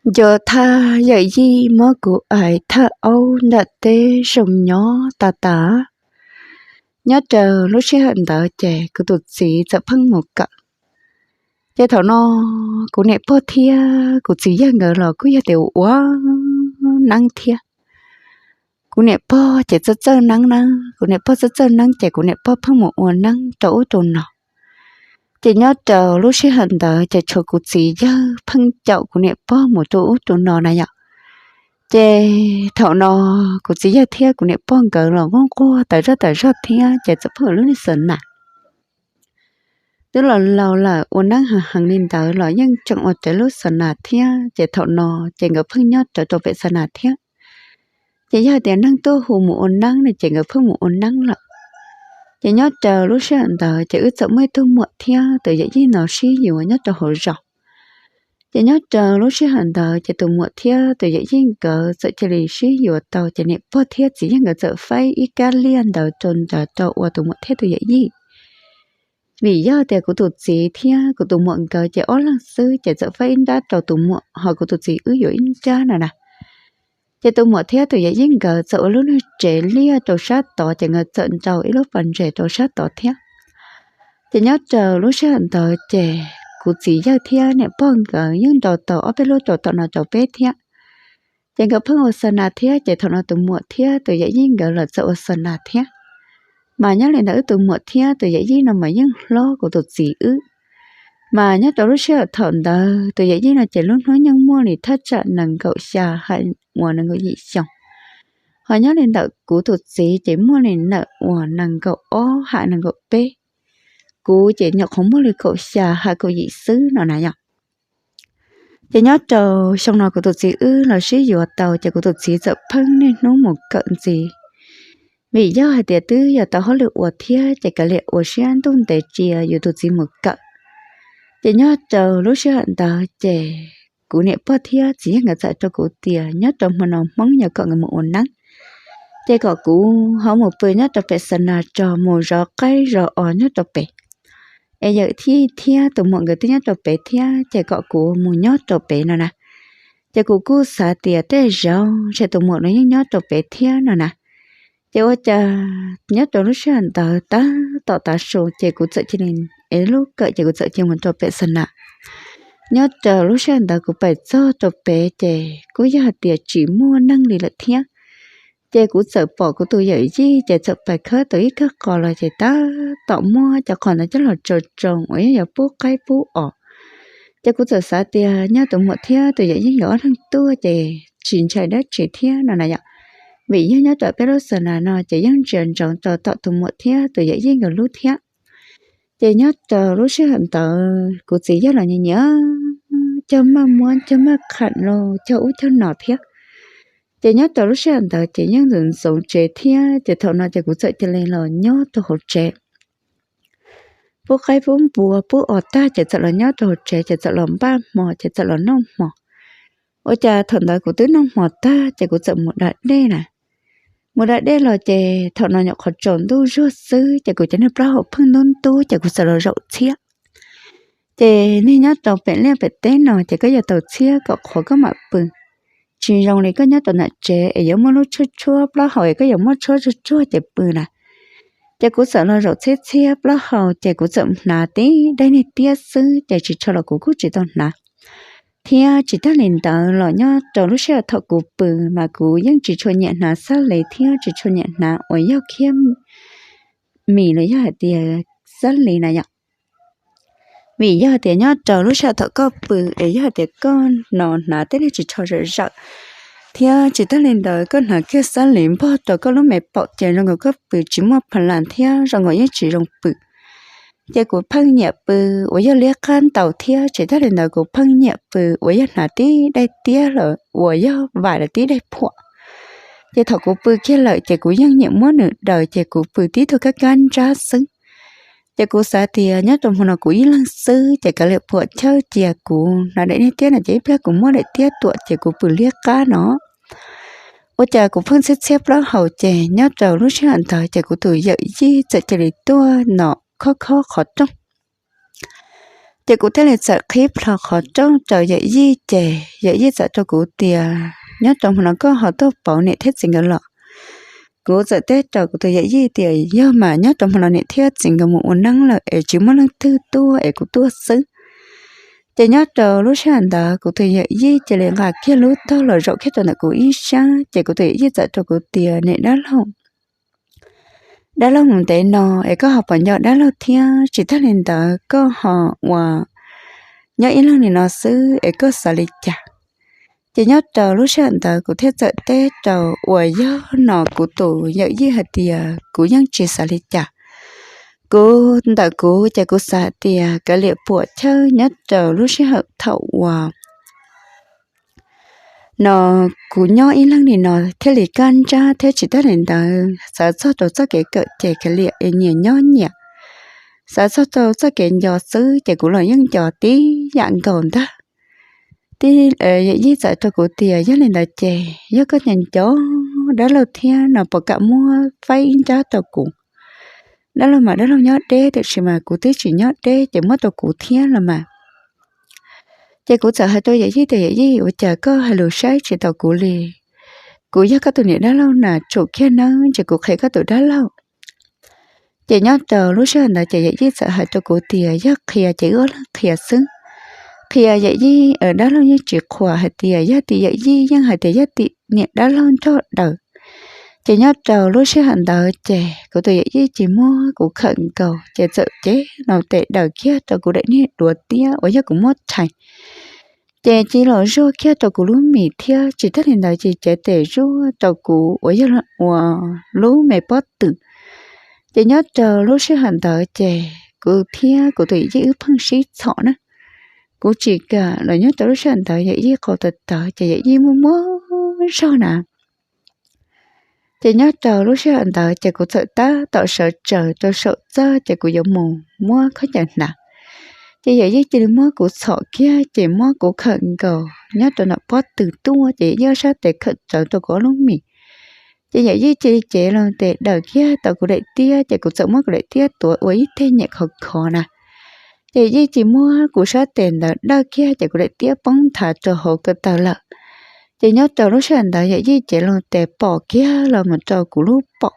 Ncuav thaj yawm yij muab kuv aim thawj aub nram teb zoo nyob tas tas. Nyob raws lub sij hawm ntawd ces kuv tus txiv txawm pheej mus kawm. Ces thaum no kuv niam pog thiab kuv txiv yawg nkawd los kuj yog tias ua neeb thiab. Kuv niam pog ces txawj txawj neeb na, kuv niam pog txawj txawj neeb ces kuv niam pog pheej mus ua neeb rau ub rau no. Ces nyob rau lub sij hawm ntawd ces tshuav kuv txiv yawg pheej caum kuv niam pog mus rau ub rau no na yom. Ces thaum no kuv txiv yawg thiab kuv niam pog nkawd los nquag nquag tas zog tas zog thiab ces txawm pheej ua lub niag xa nas. Twb los laus lawm ua neeb heev heev li ntawd los yeej tseem ua rawv lub xa nas thiab ces thaum no ces nkawd pheej nyob rawv rau pem xa nas thiab. Ces yog tias neeg tuaj hu mus ua neeb no ces nkawd pheej mus ua neeb lawm. Ces nyob rau lub sij hawm ntawd ces wb txawm muaj ib tug muam thiab tus yawm yij no sib yuav nyob rau hauv zos. Ces nyob rau lub sij hawm ntawd ces tus muam thiab tus yawm yij nkawd txawm cia li sib yuav tau ces niam pog thiab txiv yawg nkawd txawm faib ib kab liaj ntawd rau nrad rau ua tus muam thiab tus yawm yij. Vim yog tias kuv tus txiv thiab kuv tus muam nkawd ces ob leeg xwb ces txawm faib ib nrab rau tus muam ho kuv tus txiv wb yuav ib nrab no na. Ces tus muam thiab tus yawm yij nkawd txawm ua lub niag tsev liaj rau sab tod ces nkawd txawm nrau ib lub pas ntses rau sab tod thiab. Ces nyob rau lub sij hawm ntawd ces kuv txiv yawg thiab niam pog nkawd yeej nrau tau ob peb lub rau tom no rau peb thiab. Ces nkawd pheej ua xa nas thiab ces thaum no tus muam thiab tus yawm yij nkawd los txawm ua xa nas thiab. Mas nyob li ntawd wb tus muam thiab tus yawm yij no mas yeej hlob kuv tus txiv wb. Mas nyob rau lub sij hawm thaum ntawd tus yawm yij no ces lub hnub nyoog muaj li thaj tsam nees nkaum xya hais uas nees nkaum yim xyoo. Ho nyob li ntawm kuv tus txiv ces muaj li ntawm uas nees nkaum ob hais nees nkaum peb. Kuv ces nyuam qhuav muaj li kaum xya hais kaum yim xwb no na yom. Ces nyob rau xyoo no kuv tus txiv wb los sib yuav tau ces kuv tus txiv txawm pheej niaj hnub mus kawm ntxiv. Vim yog hais tias twb yog tau hauj lwm ua thiab ces kav liam ua siab ntuj ntev cia yus tus txiv mus kawm. Ces nyob rau lub sij hawm ntawd ces kuv niam pog thiab txiv yawg nkawd txawm rau kuv tias nyob rau hmo no Hmoob yuav kom nkawd mus ua neeb, ces kom kuv ho mus pw nyob rau pem xa nas tso, mus zov qaib zov os nyob rau pem. Es yawm yij thiab tus muam nkawd twb nyob rau pem thiab ces kom kuv mus nyob rau pem no na. Ces kuv kuj xav tias tej zaum ntshe tus muam no yeej nyob rau pem thiab no na. Ces ua cas nyob rau lub sij hawm ntawd tab tom tav su ces kuv txawm cia li ev lub kawm ces kuv txawm cia mus rau pem xa nas. Nyob rau lub sij hawm ntawd kuv pais txog rau pem ces kuj yog hais tias tsis muaj neeg li lawm thiab. Ces kuv txawm pom kuv tus yawm yij ces txawm pais khawb tau ib kawm qos los ces tab tom muab cov qos ntawd coj los tsoo tsoo uas yog yuav pub qaib pub os. Ces kuv txawm xav tias nyob tus muam thiab tus yawm yij nkawd ob leeg tuaj ces tsis ntshai dab tsi thiab no na yom. Vim yog nyob rau peb lub xa nas no ces yeej ntsia ntsoov rau tom tus muam thiab tus yawm yij nkawd lub thiab. Ces nyob rau lub sij hawm ntawd kuv txiv yawg los nyiam nyiam cog maj muab cog maj qham los cog ub cog no thiab. Ces nyob rau lub sij hawm ntawd ces yeej ntxoov ntxoov tsev thiab ces thaum no ces kuv txawm cia li los nyob rau hauv tsev. Pub qaib pub npua pub os tag ces txawm los nyob rau hauv tsev ces txawm los npaj hmo ces txawm los noj hmo. Ua cas thaum ntawd kuv twb noj hmo tag ces kuv txawm mus da dej na. Mus da dej los ces thaum no nyuam qhuav tsaus ntuj zuag xwb ces kuv cov niag plaub hau pheej ntub ntub ces kuv txawm los zaum txhiab. Ces neeg nyob rau pem liaj pem teb no ces koj yuav tau txhiab kom qhuav koj mam pw. Tsis zoo li koj nyob rau nram tsev es yuav muaj lub tshuab tshuab plaub hau es koj yuav muab tshuab tsuag tsuag ces pw na. Ces kuv txawm los zaum txhiab txhiab plaub hau ces kuv txawm hnav tib daim niag tiab xwb ces tsis tshua los kuv kuj tsis tau hnav. Thiab tsis tag li ntawd los nyob rau lub sij hawm thaum kuv pw mas kuv yeej tsis tshua nyiam hnav xab lev thiab tsis tshua nyiam hnav uas yog khiab mis los yog hais tias xab lev na yom. Vim yog tias nyob rau lub sij hawm thaum koj pw es yog hais tias koj no hnav tej niag ris tsho zawm zawm, thiab tsis tag li ntawd koj hnav kiag xab lev npog rau koj lub me paum ces zoo nkaus koj pw tsis muaj pha las thiab zoo nkaus yeej tsis zoo pw. Ces kuv pheej nyiam pw uas yog liab qab ntau thiab tsis tag li ntawd kuv pheej nyiam pw uas yog hnav tib daim tiab lawm uas yog vam lawm tib daim phuam. Ces thaum kuv pw kiag lawm ces kuv yeej nyiam muab nws daws ces kuv pw tib tug kab kab ntsab xwb. Ces kuv xav tias nyob rau hmo no kuv ib leeg xwb ces kav liam puam chawj cia kuv hnav daim niag tiab no ces ib pliag kuv muab daim tiab tuam ces kuv pw liab qab no. Ua cas kuv pheej txhiab txhiab plaub hau ces nyob rau lub sij hawm ntawd ces kuv tus yawm yij txawm cia li tuaj nov khob khob qhov rooj. Ces kuv thiaj li txawm qhib plho qhov rooj rau yawm yij, ces yawm yij txawm rau kuv tias, nyob rau hmo no koj ho tuaj pauv niam thiab txiv nkawd los? Kuv txawm teb rau kuv tus yawm yij tias, yog mas, nyob rau hmo no niam thiab txiv nkawd mus ua neeb lawm es tsis muaj leej twg tuaj es kuv tuaj xwb. Ces nyob rau lub sij hawm ntawd kuv tus yawm yij cia li nqa kiag lub tog los zaum kiag rau ntawm kuv ib sab, ces kuv tus yawm yij txawm rau kuv tias, niam dab laug, dab laug mus ntev no es koj ho puas nco dab laug thiab? Tsis tag li ntawd koj ho uas nyob ib leeg li no xwb es koj xav li cas? Ces nyob rau lub sij hawm ntawd kuv thiaj txawm teb rau uas yog no kuv tus yawm yij hais tias kuv yeej tsis xav li cas. Kuv ntawm kuv ces kuv xav hais tias kav liam puam chawj nyob rau lub sij hawm thaum uas no kuv nyob ib leeg li no thiaj li kaj ntsab thiab tsis tag li ntawd xav txog rau txoj kev kawm ces kav liam es nyias nyob nyias, xav txog rau txoj kev nco xwb ces kuv los yeej nco tib yam nkaus ntag. Tib yawm yij txawm rau kuv tias, yog li ntawd ces yog koj nco nco dab laug thiab no puas kam muab faib ib nrab rau kuv? Dab laug mas dab laug nyob deb, tiam sis mas kuv twb tsis nyob deb ces muab rau kuv thiab los mas. Ces kuv txawm hais rau yawm yij tias, yawm yij, ua cas koj hais lus saib tsis taus kuv li? Kuv yog koj tus niam dab laug na, tsum kiag nawb, ces kuv qhia koj tus dab laug. Ces nyob rau lub sij hawm ntawd ces yawm yij txawm hais rau kuv tias, yog qhia ces wb ob leeg qhia xwb. Qhia yawm yij, dab laug yeej tsis qhuas hais tias yog tim yawm yij, yeej hais tias yog tim niam dab laug nrog daws. Ces nyob rau lub sij hawm ntawd ces kuv tus yawm yij ces muab kuv khawm nkaus ces txawm cev no tes daws kiag rau kuv daim niag duav tiab uas yog kuv muab rhais. Ces cia li los zuaj kiag rau kuv lub mis thiab, tsis tag li ntawd ces cev tes zuaj rau kuv uas yog ua lub me pob tw. Ces nyob rau lub sij hawm ntawd ces kuv thiab kuv tus yawm yij wb pheej sib txhom na. Kuv tsis kam los nyob rau lub sij hawm ntawd yawm yij qau tawv tawv ces yawm yij muaj muaj zog na. Ces nyob rau lub sij hawm ntawd ces kuv txawm tab tom sawv tsaws rau saum txaj ces kuv yuav mus muab khaub ncaws hnav. Ces yawm yij cia li muab kuv txhom kiag ces muab kuv khawm nkaus nyob rau ntawm pob tw tuaj ces yawm yij sab tes khawm rawv rau kuv ob lub mis. Ces yawm yij cia li cev loo tes daws kiag tau kuv daim tiab ces kuv txawm muab kuv daim tiab tuav ua ib teg nyem khov khov na. Ces yawm yij cia li muab kuv sab tes ntawd dawj kiag ces kuv daim tiab poob nthav rau hauv ko taw lawm. Ces nyob rau lub sij hawm ntawd yawm yij cev loo tes pom kiag los mus rau kuv lub paum.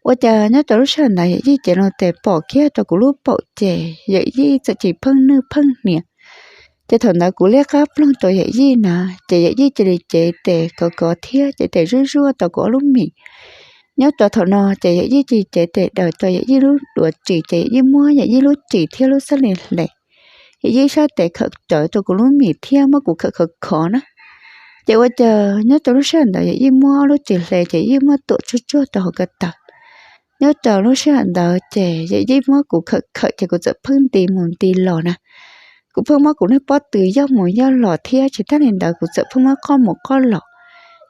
Ua cas nyob rau lub sij hawm ntawd yawm yij cev loo tes pom kiag rau kuv lub paum ces yawm yij txawm cia li pheej nwj pheej hniav. Ces thaum ntawd kuv liab qab ploog rau yawm yij na, ces yawm yij cia li cev tes kov kov thiab cev tes zuaj zuaj rau kuv ob lub mis. Nyob rau thaum no ces yawm yij cia li cev tes daws rau yawm yij lub duav ris ces yawm yij muab yawm yij lub ris thiab lub xab li hle. Yawm yij sab tes khawm rawv rau kuv lub mis thiab muab kuv khawm khov khov na. Ces ua cas nyob rau lub sij hawm ntawd yawm yij muab lub ris hle ces yawm yij muab tuam tsuag tsuag rau hauv ko taw. Nyob rau lub sij hawm ntawd ces yawm yij muab kuv khawm khawm ces kuv txawm pheej nti mus nti los na. Kuv pheej muab kuv niag pob tw yog mus yog los thiab tsis tag li ntawd kuv txawm pheej muab qoj mus qoj los.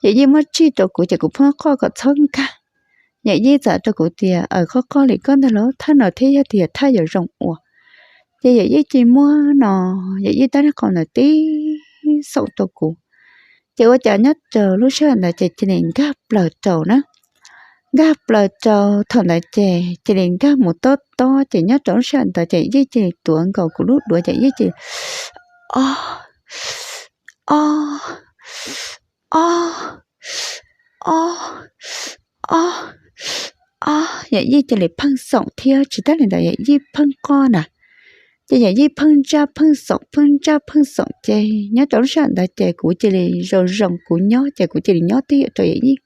Yawm yij muab tsij rau kuv ces kuv pheej qoj kom txhob nkag. Yawm yij txawm rau kuv tias, aws, qoj qoj li koj ntag los, thaj no thiab yog tias thaj yuav zoo ua. Ces yawm yij cia li muab no, yawm yij tab niag qau ntawd tib xoom rau kuv. Ces ua cas nyob rau lub sij hawm ntawd ces cia li nkag plaws rau na. Nkag plaws rau thaum ntawd ces cia li nkag mus tob tob ces nyob rau lub sij hawm ntawd ces yij cia li tuav nkaus kuv lub duav ces yij cia li, o, o, o, o, o, o, yawm yij cia li pheej xoom thiab tsis tag li ntawd yawm yij pheej qoj na. Ces yawm yij pheej ntsaj pheej xoom pheej ntsaj pheej xoom ces nyob rau lub sij hawm ntawd ces kuv cia li zoo zoo kuv nyob ces kuv cia li nyob twj ywm rau yawm yij.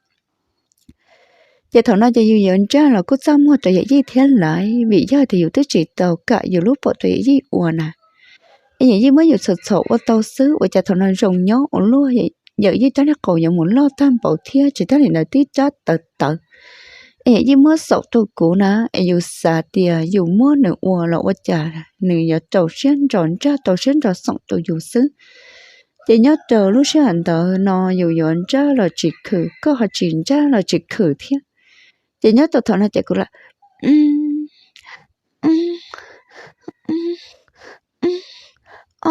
Ces thaum no ces yus yuav ntsaj los kuj txaj muag rau yawm yij thiab lawm vim yog tias yus twb tsis tau kam yus lub paum rau yawm yij ua na. Es yawm yij muab yus txhom txhom ua tau xwb ua cas thaum no zoo nyob ua luaj, yawm yij rab niag qau yuav mus loj tag npaum thiab tsis tag li ntawd tib rab tawv tawv. Es yawm yij muab xoom rau kuv na, es yus xav tias yus muab nws ua los ua cas nws yuav rau siab ntso ntsaj rau siab ntso xoom rau yus xwb. Ces nyob rau lub sij hawm ntawd no yus yuav ntsaj los tsis khwm, koj ho tsis ntsaj los tsis khwm thiab. Ces nyob rau thaum no ces kuv lam,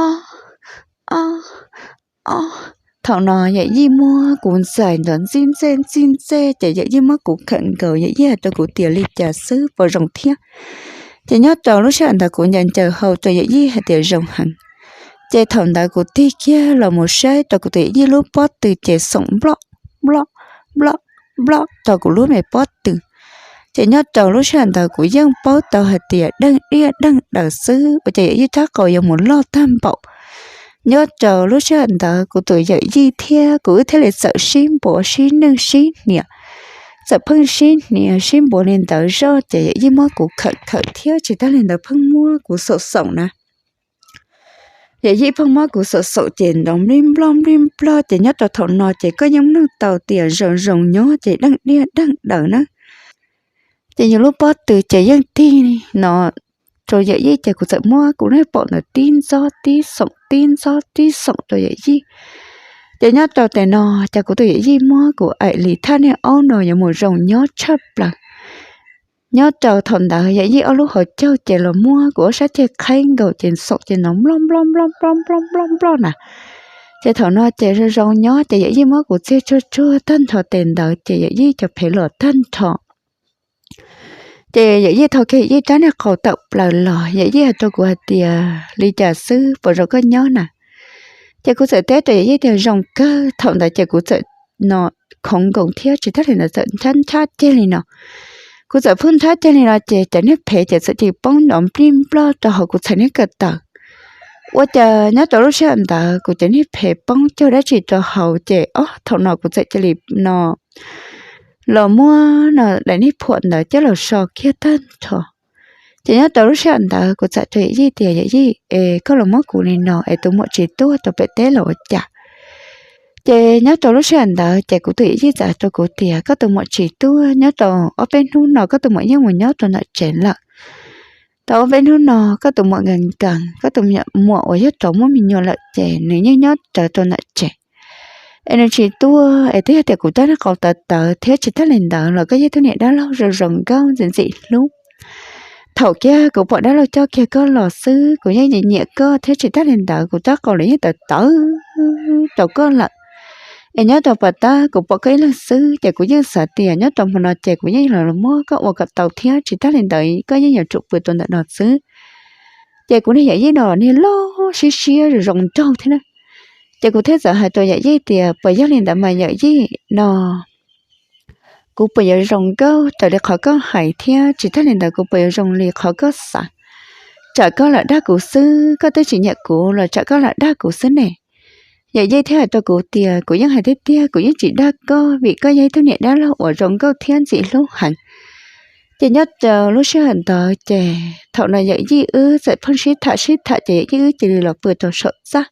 o, o, o. Thaum no yawm yij muab kuv ntxais ntawd ntxij ntxej ntxij ntxej ces yawm yij muab kuv khawm nkaus, yawm yij hais rau kuv tias li cas xwb puas zoo thiab? Ces nyob rau lub sij hawm ntawd kuv ncaws ncaws hau rau yawm yij hais tias zoo heev. Ces thaum ntawd kuv tig kiag los mus saib rau kuv tus yawm yij lub pob tw ces xoom nploj nploj nploj nploj rau kuv lub me pob tw. Ces nyob rau lub sij hawm ntawd kuv yeej paub tau hais tias deej diaj deej daws xwb ua ces yawm yij rab qau yuav mus loj tag npaum. Nyob rau lub sij hawm ntawd kuv tus yawm yij thiab kuv wb thiaj li txawm sib npuav sib nwj sib hniav. Txawm pheej sib hniav sib npuav li ntawd zoj ces yawm yij muab kuv khawm khawm thiab tsis tag li ntawd pheej muab kuv xaum xaum na. Yawm yij pheej muab kuv xaum xaum ces nrov nplij nploj nplij nploj ces nyob rau thaum no ces koj yeej mloog tau tias zoo zoo nyob ces deej diaj deej daws na. Ces yus lub pob tw ces yeej tig no rau yawm yij ces kuv txawm muab kuv lub paum ntawd tib ntxob tib xoom tib ntxob tib xoom rau yawm yij. Ces nyob rau tes no ces kuv tus yawm yij muab kuv aim li thaj niag aub no yuav mus zoo nyob tshaj plaws. Nyob rau thaum ntawd yawm yij ob lub hauv caug ces los muab kuv ob sab ceg qhaib nkaus ces xoom ces nrov nploj nploj nploj nploj nploj nploj nploj na. Ces thaum no ces zoo zoo nyob ces yawm yij muab kuv txiag tsuag tsuag tag nrho tes ntawd ces yawm yij cov phev los tag nrho. Ces yawm yij thau kiag yawm yij rab niag qau tawm plaws los, yawm yij hais rau kuv hais tias, Li cas xwb, puas zoo koj nyob na? Ces kuv txawm teb rau yawm yij tias, Zoo kawg. Thaum ntawd ces kuv txawm no khoov nkoos thiab tsis tag li ntawd txawm nthab nthab ceg li no. Kuv txawm pheej nthab ceg li no ces cov niag phev ces txawm cia li poob nrov nplij nploj rau hauv kuv txhais niag ko taw. Ua cas nyob rau lub sij hawm ntawd kuv cov niag phev poob cuag dab tsi rau hauv ces ob thaum no kuv txawm cia li no los muab no daim niag phuam ntawd coj los so kiag tag nrho. Ces nyob rau lub sij hawm ntawd kuv txawm rau yawm yij tias, Yawm yij, es koj los muab kuv li no es tus muam tsis tuaj rau pem teb los ua cas? Ces nyob rau lub sij hawm ntawd ces kuv tus yawm yij txawm hais rau kuv tias, Koj tus muam tsis tuaj, nyob rau ob peb hnub no koj tus muam yeej mus nyob rau ntawm tsev lawm. Tau ob peb hnub no koj tus muam nkees nkees, koj tus muam uas yog rov muaj me nyuam lawm ces nws yeej nyob rawv rau ntawm tsev es nws tsis tuaj. Es twb yog tias kuv rab niag qau tawv tawv thiab tsis tag li ntawd los koj yog tug niam dab laug zoo zoo nkauj ntxim ntxim hlub. Thaum kiag kuv pom dab laug coj kiag koj los xwb kuv yeej nyiam nyiam koj thiab tsis tag li ntawd kuv rab qau los yeej tawv tawv rau koj lawm. Es nyob rau pas tab kuv pom koj ib leeg xwb ces kuv yeej xav tias nyob rau hmo no ces kuv yeej los muab koj ua kom tau thiab tsis tag li ntawd koj yeej yuav tsum pw rau ntawm no xwb. Ces kuv niag yawm yij no niag loj siab siab zoo zoo nraug thiab na. Ces kuv thiaj txawm hais rau yawm yij tias, Puas yog li ntawd mas yawm yij no kuv puas yuav zoo nkauj raws li qhov koj hais thiab tsis tag li ntawd kuv puas yuav zoo li qhov koj xav? Tsam koj lam dag kuv xwb, koj twb tsis nyiam kuv los tsam koj lam dag kuv xwb ne. Yawm yij thiaj hais rau kuv tias, Kuv yeej hais tiag tiag, kuv yeej tsis dag koj vim koj yog ib tug niam dab laug uas zoo nkauj thiab ntxim hlub heev. Ces nyob rau lub sij hawm ntawd ces thaum no yawm yij wb txawm pheej sib tham sib tham ces yawm yij wb cia li los pw rau saum txaj.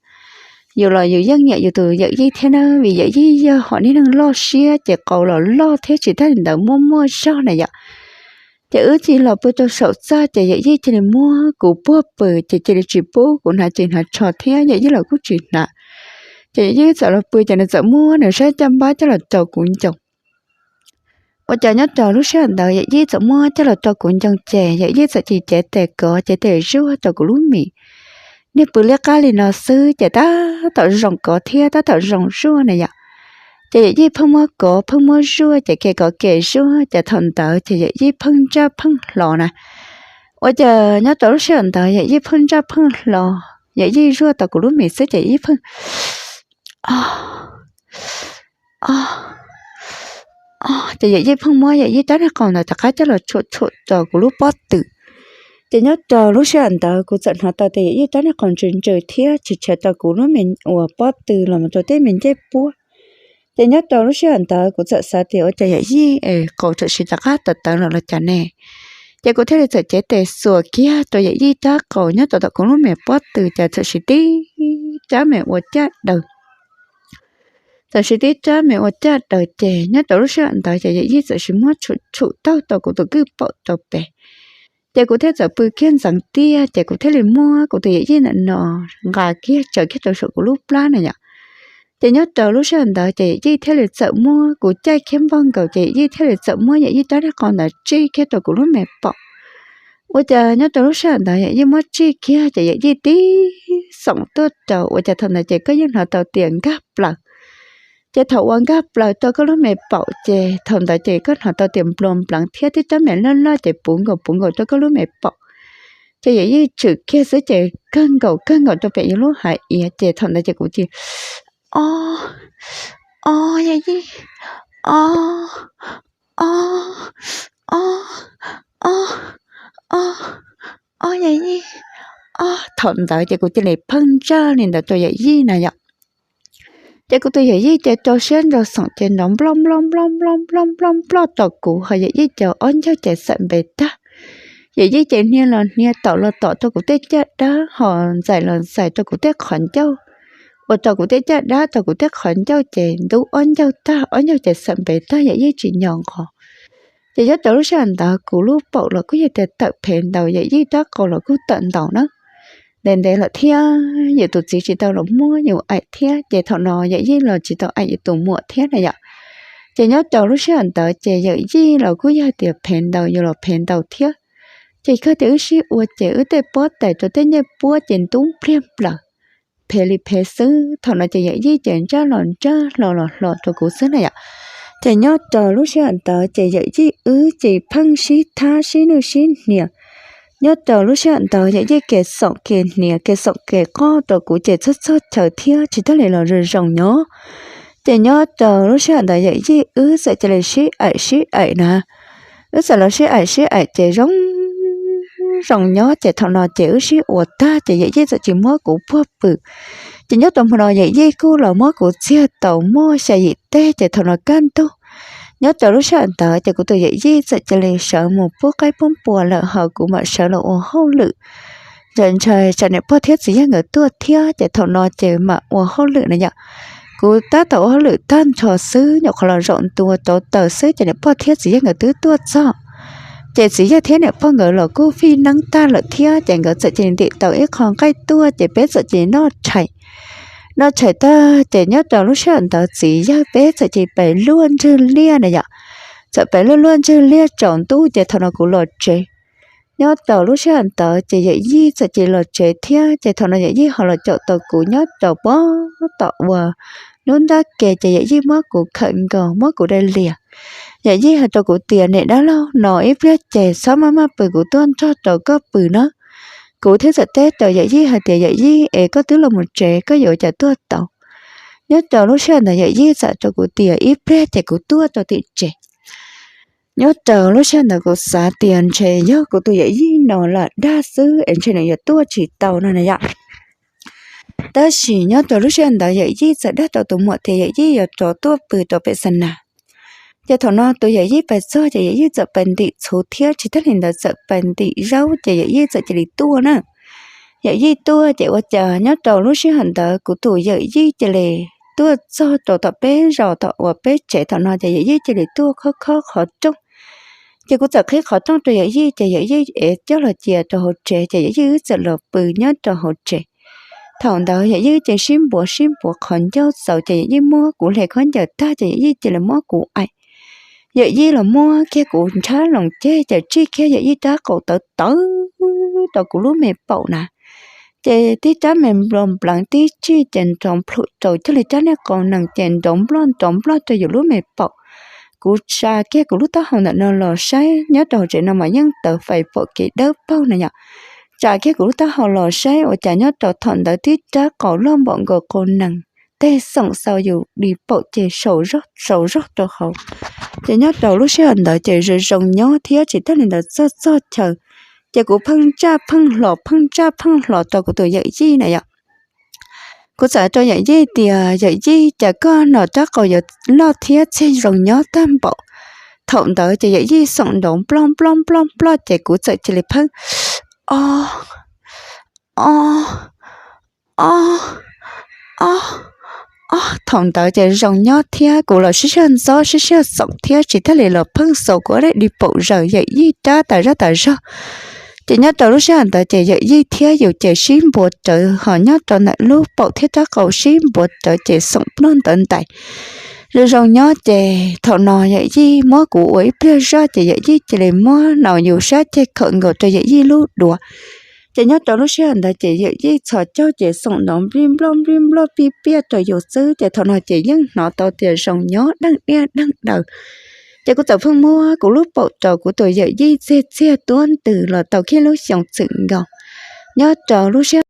Yus los yus yeej nyiam yus tus yawm yij thiab na, vim yawm yij yog hom niag neeg loj siab ces qau los loj thiab tsis tag li ntawd muaj muaj zog na yom. Ces wb cia li los pw rau saum txaj ces yawm yij cia li muab kuv puag pw ces cia li tsis pub kuv hnav ris hnav tsho thiab yawm yij los kuj tsis hnav. Ces yawm yij txawm los pw ces nws txawm muab nws sab caj npab coj los rau kuv ncoo. Ua cas nyob rau lub sij hawm ntawd yawm yij txawm muab coj los rau kuv ncoo ces yawm yij txawm cia li cev tes kov cev tes zuaj rau kuv lub mis. Niag pw liab qab li no xwb ces tab tom zoo kov thiab tab tom zoo zuaj na yom. Ces yawm yij pheej muab kov pheej muab zuaj ces kev kov kev zuaj ces thaum ntawd ces yawm yij pheej ntsaj pheej hlo na. Ua cas nyob rau lub sij hawm ntawd yawm yij pheej ntsaj pheej hlo, yawm yij zuaj tau kuv lub mis xwb ces yawm yij pheej o o ces yawm yij pheej muab yawm yij rab niag qau ntawd rov qab coj los tshuam tshuam rau kuv lub pob tw. Ces nyob rau lub sij hawm ntawd kuv txawm hnov tau tias yawm yij rab niag qau ntsws ntsws thiab tsis tshiav rau kuv lub me uas pob tw los mus rau tej me ncej puab. Ces nyob rau lub sij hawm ntawd kuv txawm xav tias ua cas yawm yij es qau txawm siv rov qab tawv tawv los los cas ne. Ces kuv thiaj li txawm cev tes xuas kiag rau yawm yij rab qau nyob rau tom kuv lub me pob tw ces txawm siv tib rab me ua caj daws. Txawm siv tib rab me ua caj daws ces nyob rau lub sij hawm ntawd ces yawm yij txawm siv muab tshum tshum taug tau kuv tus kwj paum rau pem. Ces kuv thiaj txawm pw kiag ntxeev tiag ces kuv thiaj li muab kuv tus yawm yij ntawm no nqa kiag tsaws kiag rau saum kuv lub plab na yom. Ces nyob rau lub sij hawm ntawd ces yawm yij thiaj li txawm muab kuv caij kiag npog nkaus ces yawm yij thiaj li txawm muab yawm yij rab niag qau ntawd tsij kiag rau kuv lub me paum. Ua cas nyob rau lub sij hawm ntawd yawm yij muab tsij kiag ces yawm yij tib xoom tuaj rau ua cas thaum ntawd ces koj yeej hnov tau tias nkag plaws. Ces thaum uas nkag plaws rau koj lub me paum ces thaum ntawd ces koj hnov tau tias nplua npleev thiab tib rab me loj loj ces puv nkaus puv nkaus rau koj lub me paum. Ces Yawm Yij tshwm kiag xwb ces kawg nkaus kawg nkaus rau pem yus lub haiv iav ces thaum ntawd ces kuv cia li, o, o, Yawm Yij, o, o, o, o, o, o, Yawm Yij, o. Thaum ntawd ces kuv cia li pheej ntsaj li ntawd rau Yawm Yij na yom. Ces kuv tus Yawm Yij ces rau siab ntso xoom ces nrov nploj nploj nploj nploj nploj nploj nploj rau kuv, ho Yawm Yij ces ob ncaug ces xawm npe tag. Yawm Yij ces hnia los hnia, tom los tom rau kuv tej caj dab, ho ntxais los ntxais rau kuv tej qhov ncauj, ua rau kuv tej caj dab rau kuv tej qhov ncauj ces ntub ob ncaug tag, ob ncaug ces xawm npe tag, Yawm Yij tsis nyo nqos. Ces nyob rau lub sij hawm ntawd kuv lub paum los kuj yog tias tawm phev ntaus, Yawm Yij rab qau los kuj tawm ntaus na. Ntev ntev lawm thiab yus tus txiv tsis tau los muab yus aim thiab, ces thaum no Yawm Yij los tsis tau aim yus tus muam thiab na yom. Ces nyob rau lub sij hawm ntawd ces Yawm Yij los kuj yog tias phev ntaus yus los phev ntaus thiab. Ces kawg tias wb sib ua ces wb tej pob tais rau tej nyiaj puab ces ntub npliag nplaws, phev li phev xwb. Thaum no ces Yawm Yij ces ntsaj los ntsaj, hlo los hlo rau kuv xwb na yom. Ces nyob rau lub sij hawm ntawd ces Yawm Yij wb ces pheej sib thab sib nwj sib hnia. Nyob rau lub sij hawm ntawd Yawm Yij kev xoom kev hniav kev xoom kev qoj rau kuv ces txog txog chaw thiab tsis tas li los zoo zoo nyob. Ces nyob rau lub sij hawm ntawd Yawm Yij wb txawm cia li sib aim sib aim na. Wb txawm los sib aim sib aim ces zoo zoo nyob, ces thaum no ces wb sib ua tag ces Yawm Yij txawm cia li muab kuv puag pw. Ces nyob rau hmo no Yawm Yij kuj los muab kuv txiag tau muaj xya yim teg, ces thaum no kaj ntug. Nyob rau lub sij hawm ntawd ces kuv tus Yawm Yij txawm cia li sawv mus pub qaib pub npua lawm, ho kuv mam sawv los ua hauj lwm. Ntshai ntshai tsam niam pog thiab txiv yawg nkawd tuaj thiab, ces thaum no ces mam ua hauj lwm na yom. Kuv tab tom ua hauj lwm tag nrho xwb, nyuam qhuav los zaum ntua rauv taws xwb ces niam pog thiab txiv yawg nkawd twb tuaj txog. Ces txiv yawg thiab niam pog nkawd los kuj fij neeb tag lawm thiab, ces nkawd txawm cia li ntim tau ib qho nqaij tuaj ces peb txawm cia li noj tshais. Noj tshais tag ces nyob rau lub sij hawm ntawd txiv yawg peb txawm cia li pais luaj ntswg liaj na yom. Txawm pais luaj luaj ntswg liaj tsaus ntuj ces thaum no kuv los tsev. Nyob rau lub sij hawm ntawd ces Yawm Yij txawm cia li los tsev thiab, ces thaum no Yawm Yij ho los caum tau kuv nyob rau puag tom uas lub nrab ke, ces Yawm Yij muab kuv khawm nkaus muab kuv dai lias. Yawm Yij hais rau kuv tias, niam dab laug, no ib pliag ces txhob maj maj pw, kuv tuaj nrog rau koj pw na. Kuv thiaj txawm teb rau Yawm Yij hais tias, Yawm Yij, es koj twb los mus tsev koj yuav ua cas tuaj tau? Nyob rau lub sij hawm ntawd Yawm Yij txawm rau kuv tias ib pliag ces kuv tuaj rau tim tsev. Nyob rau lub sij hawm ntawd kuv xav tias ntshe yog kuv tus Yawm Yij no lam dag xwb es ntshe nws yuav tuaj tsis tau no na yom. Tab sis nyob rau lub sij hawm ntawd Yawm Yij txawm dag rau tus muam tias Yawm Yij yuav rov tuaj pw rau pem xa nas. Ces thaum no tus Yawm Yij pais txog ces Yawm Yij txawm pais ntim txhuv thiab tsis tag li ntawd txawm pais ntim zaub ces Yawm Yij txawm cia li tuaj na. Yawm Yij tuaj ces ua cas nyob rau lub sij hawm ntawd kuv tus Yawm Yij cia li tuaj txog rau tom peb zos tom uas peb tsev thaum no ces Yawm Yij cia li tuaj khob khob qhov rooj. Ces kuv txawm qhib qhov rooj rau Yawm Yij ces Yawm Yij ev coj los cia rau hauv tsev ces Yawm Yij wb txawm los pw nyob rau hauv tsev. Thaum ntawd Yawm Yij ces sib npuav sib npuav qhov ncauj txaus ces Yawm Yij muab kuv hle khaub ncaws tag ces Yawm Yij cia li muab kuv aim. Yawm Yij los muab kiag kuv nrhab loos ceg ces tsij kiag Yawm Yij rab qau tawv tawv rau kuv lub me paum na. Ces tib rab me nplo npleev tib tsij ces nrov nplhum rau cuag li rab niag qau nees ces nrov nploj nrov nploj rau yus lub me paum. Kuv tsa kiag kuv lub taub hau ntawm no los saib nyob rau hauv tsev no mas yeej tawv fais pom kev dawb paug na yom. Tsa kiag kuv lub taub hau los saib ua cas nyob rau thaum ntawd tib rab qau loj npaum nkaus qau nees, teg xoom xaus yus di paum ces saum zog rau hauv. Ces nyob rau lub sij hawm ntawd ces zoo zoo nyob thiab tsis tag li ntawd txog txog chaw ces kuv pheej ntsaj pheej hlo pheej ntsaj pheej hlo rau kuv tus Yawm Yij na yom. Kuv txawm rau Yawm Yij tias, Yawm Yij, cas koj no rab qau yuav loj thiab txiag zoo nyob tag npaum? Thaum ntawd ces Yawm Yij xoom nrov nploj nploj nploj nploj ces kuv txawm cia li pheej, o, o, o, o, o. Thaum ntawd ces zoo nyob thiab kuv los sib sab ntxob sib sab xoom thiab tsis tag li los pheej xaus kuv ob daim di paum zaws Yawm Yij rab tas zaj tas zog. Ces nyob rau lub sij hawm ntawd ces Yawm Yij thiab yus ces sib npuav rawv ho nyob rau ntawm lub paum thiab rab qau sib npuav rawv ces xoom nplog ntawd ntais. Zoo zoo nyob ces thaum no Yawm Yij muab kuv ua ib pliag zoj ces Yawm Yij cia li muab no yus sab ceg khawm nkaus rau Yawm Yij lub duav. Ces nyob rau lub sij hawm ntawd ces Yawm Yij txhos caug ces xoom nrov nplij nploj nplij nploj pij piaj rau yus xwb ces thaum no ces yeej hnov tau tias zoo nyob deej diaj deej daws. Ces kuv txawm pheej muab kuv lub paum rau kuv tus yawm yij txiag txiag tuab ntws los tau kiag lub xyoo txwm nkaus. Nyob rau lub sij